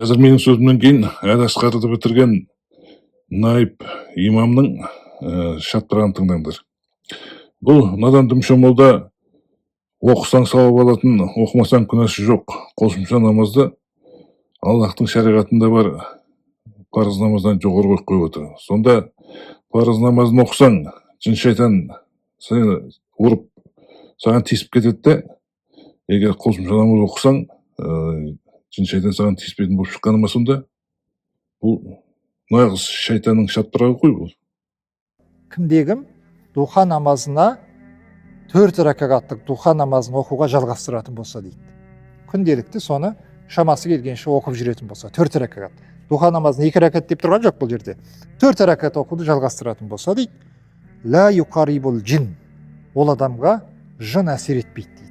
Қазір менің сөзімнен кейін Әл Асқарды бітірген наиб имамның шаптырғанын тыңдаңдар. Бұл надан дүмше молда оқысаң сауап алатын, оқымасаң күнәсі жоқ қосымша намазды Аллахтың шариғатында бар парыз намаздан жоғары қойып қойып отыр. Сонда парыз намазын оқысаң, жын шайтан сені ұрып, саған тиісіп кетеді де, егер қосымша намаз оқысаң, жын шайтан саған тиіспейтін болып шыққаны ма сонда? Бұл нағыз шайтанның шаптырағы ғой бұл. Кімде кім духа намазына, төрт ракағаттық духа намазын оқуға жалғастыратын болса дейді, күнделікті соны шамасы келгенше оқып жүретін болса, төрт ракағат духа намазын, екі ракат деп тұрған жоқ бұл жерде, төрт ракат оқуды жалғастыратын болса дейді, ла юқарибул жин, ол адамға жын әсер етпейді дейді.